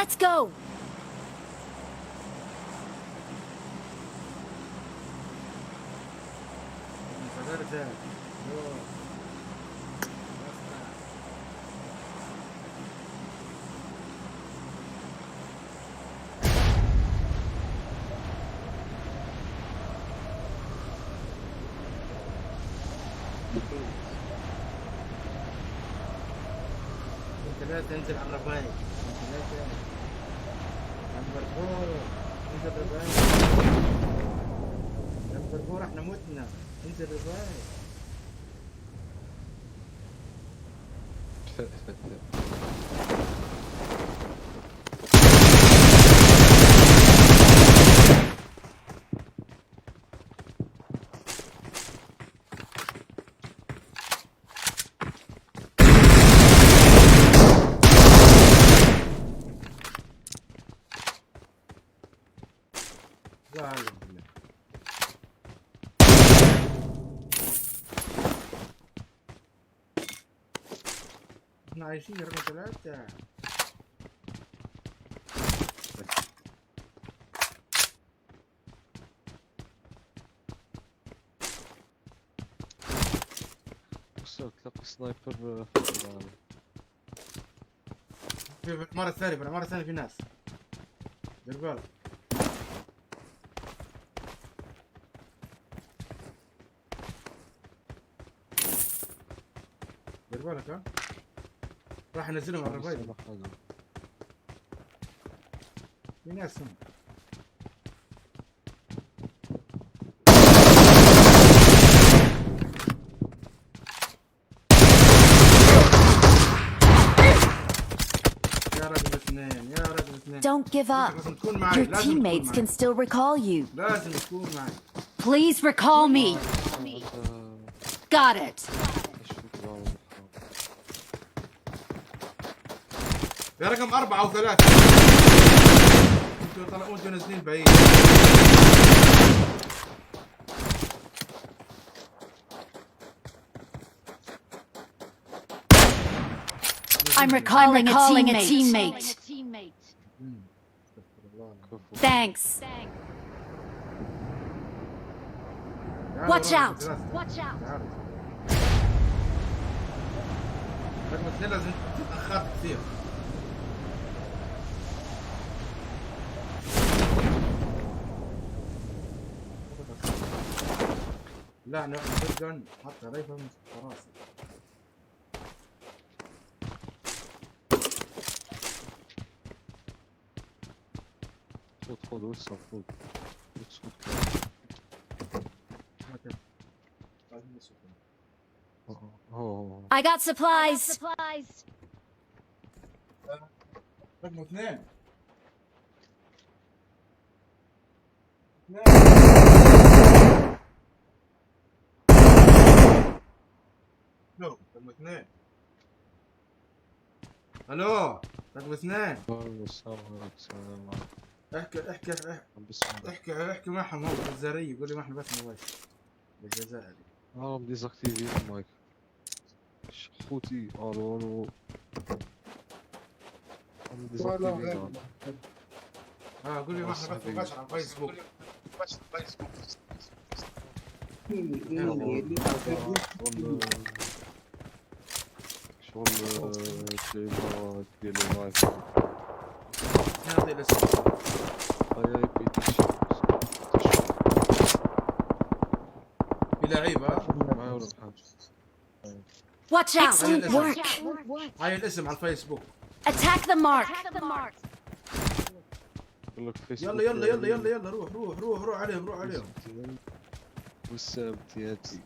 Let's go! ثلاثة. ألو. بسمع. انت لا تنزل على الرباية. انت لا تنزل. number four، انزل رباية. number four، احنا متنا. انزل رباية. الله اعلم بالله. احنا عايشين رقم ثلاثة. بص تلاقي sniper في العالم. في العمارة الثانية، في العمارة الثانية في ناس. دير بالك. دير بالك. ها، راح انزلهم على الرباية. سلاح هذا. في ناس هون. يا رجل اثنين، يا رجل اثنين. Don't give up. لازم تكون معي. Your لازم تكون teammates معي. can still recall you. لازم تكون معي. Please recall me. هذا Got it. ايش في العالم الحرام. يا رقم أربعة وثلاثة، انتوا طلعوا، انتوا نازلين بعيد. I'm recalling a teammate. استغفر الله. كفو. Thanks. تعالوا Watch رقم out. ثلاثة. تعالوا. رقم اثنين لازم تتأخرت كثير. لا، انا shotgun، حط rifle في راسي. خذ خذ وسع، خذ وسع. لازم نسوق. هو هو I got supplies. رقم اثنين، اثنين. الو، رقم اثنين. الو، رقم اثنين. السلام عليكم، السلام عليكم. احكي احكي احكي. عم بسمع. احكي احكي معهم، هو بالجزائرية. يقول لي ما احنا بس مباشر بالجزائري. اه désactivé ال mic. خوتي، الو الو، عم désactivé. اه، قول لي ما احنا بث مباشر على الفيسبوك. شغل شغل تلعبها ديال live. نعطي الاسم. هاي بي تي. في لعيبة. معي ولا بحاجة؟ Watch out. Excellent work. هاي الاسم على الفيسبوك. Attack the mark. يقول لك فيسبوك. يلا يلا يلا يلا يلا، روح روح روح روح عليهم، روح عليهم. والسبت ياتي.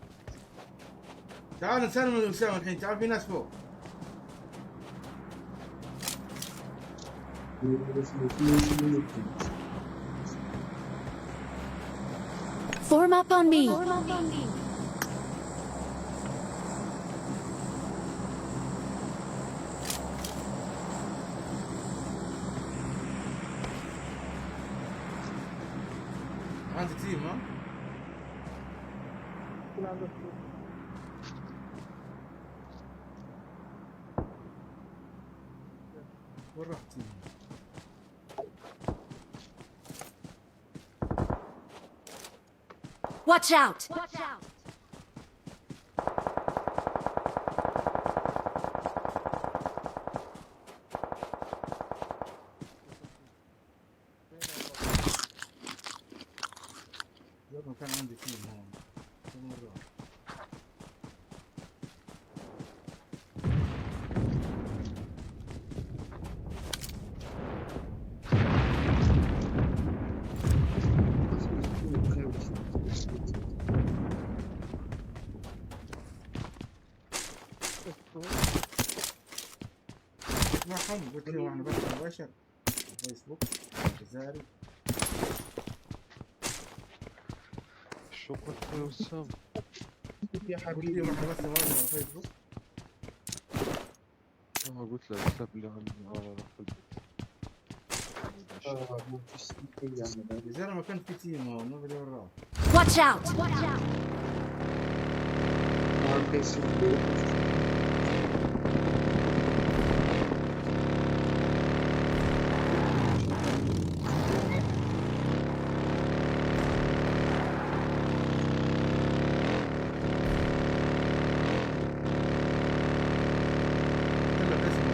تعال نسلم من وسام الحين. تعال، في ناس فوق. Form up on me. عندي team. ها، وين راح team؟ Watch out! يلا كان عندي team هون كم مرة. معهم قلت له انا بث مباشر فيسبوك جزائري. شو قلت يا وسام؟ يا قلت حبيبي له احنا بث مباشر على فيسبوك. قلت له قلت له بلي عندي في البيت. ما فيش يعني. يا زلمه كان في team هون، ما بدي وراه. Watch out! فيسبوك. قلت له اسمه.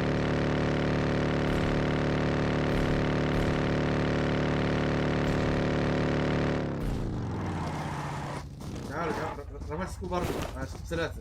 تعالوا تعالوا، رميت scope 4، scope 3.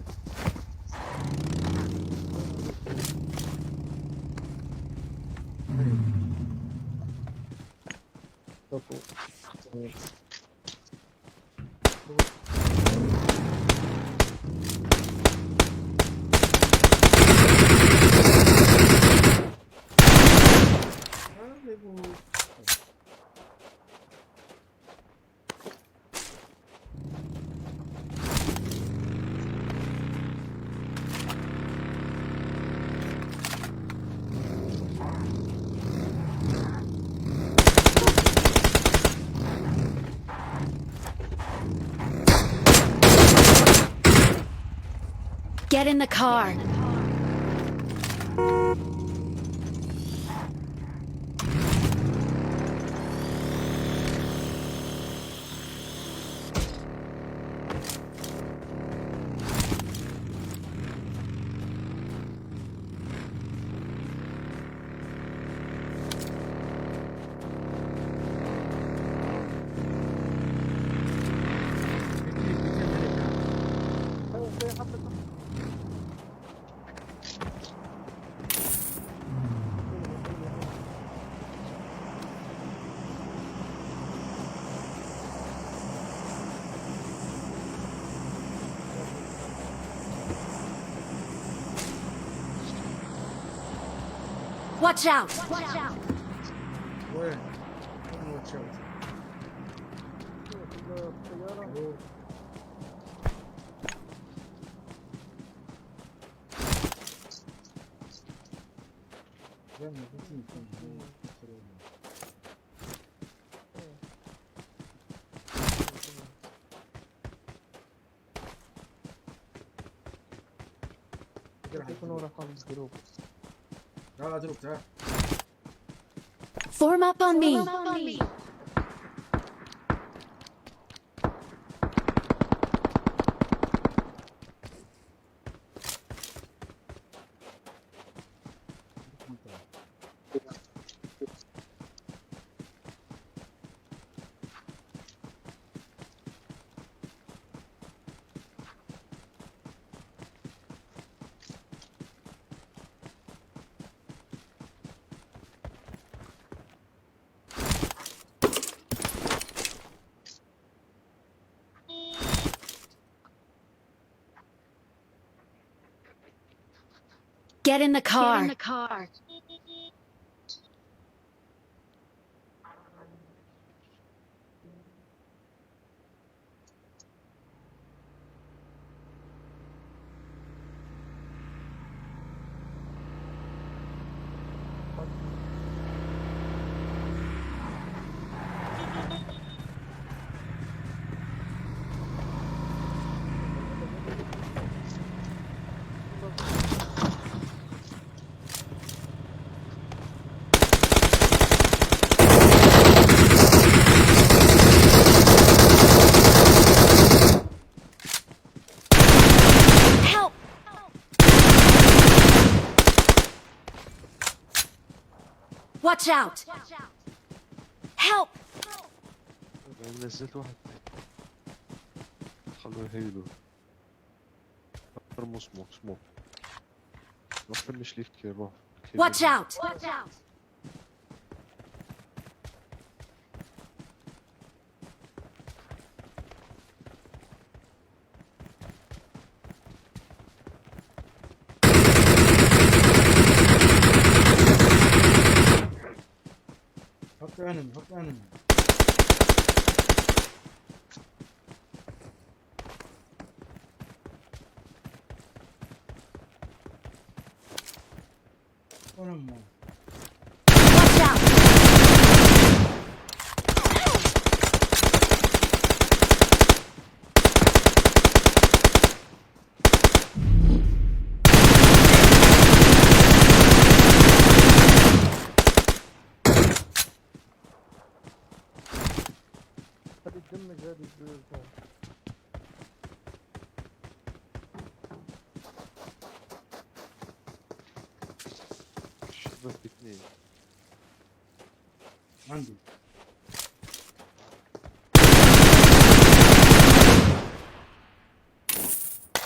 Get in the car. في team، في team هناك. Watch out! وين؟ وين watch out؟ أوه. زلمة في team كان هون. يكونوا رقم group. تعال drop، تعال. Form up on me. Get in the car. Get in the car. Watch out! Help! انا نزلت واحد تحت. خلوه يهيلو. ارموا smoke smoke. روح finish ليك kill، روح kill. Watch out! حط enemy، حط enemy. وين هم؟ Watch out! هذه الدمج هذه الجروب. شباب اثنين. عندي.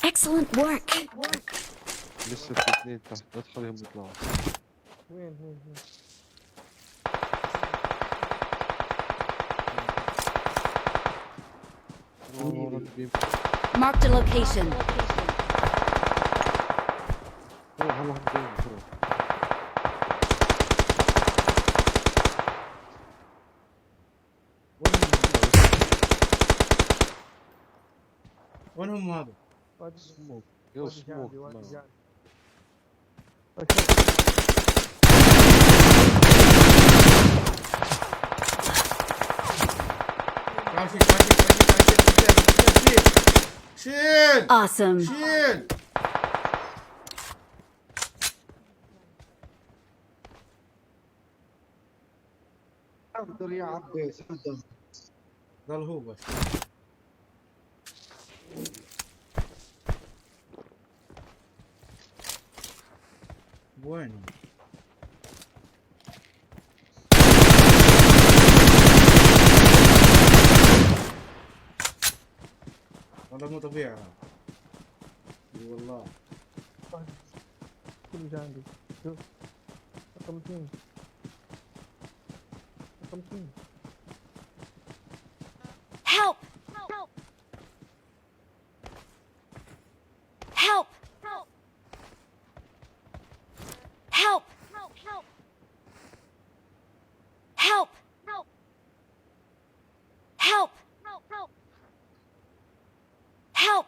Excellent work! لسه في اثنين تحت، لا تخليهم يطلعوا. وين وين وين؟ ورا ورا البيم. Marked a location. روح روح البيم، روح. وين هم؟ وين هم هذا؟ واحد smoke يو واحد جا smoke. عندي، واحد ما. جا عندي. تعال شيل، تعال شيل، تعال شيل، تعال شيل، شيل، شيل. Awesome! شيل. حضر يا عباس حضر. ضل هو بس. وين هو؟ والله مو طبيعي هذا. اي والله. كله جا عندي. شوف رقم اثنين، رقم اثنين. Help! Help! Help! Help! Help! Help! Help!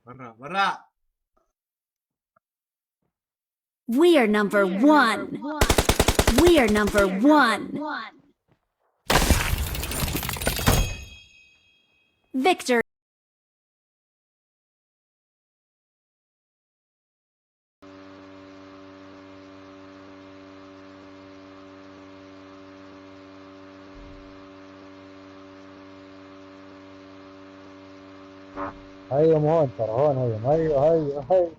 برا برا. We are number one. We are number one. Victory. هيهم هون ترى، هون هيهم، هيو هيو هيو.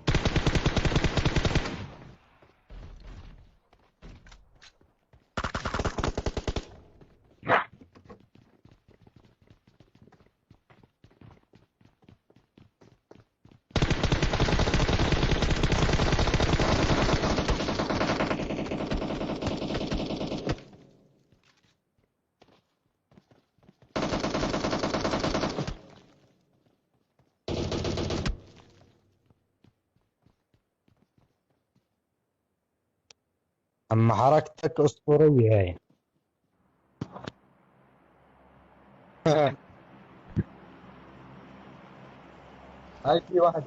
اما حركتك اسطورية هاي. هاي في واحد.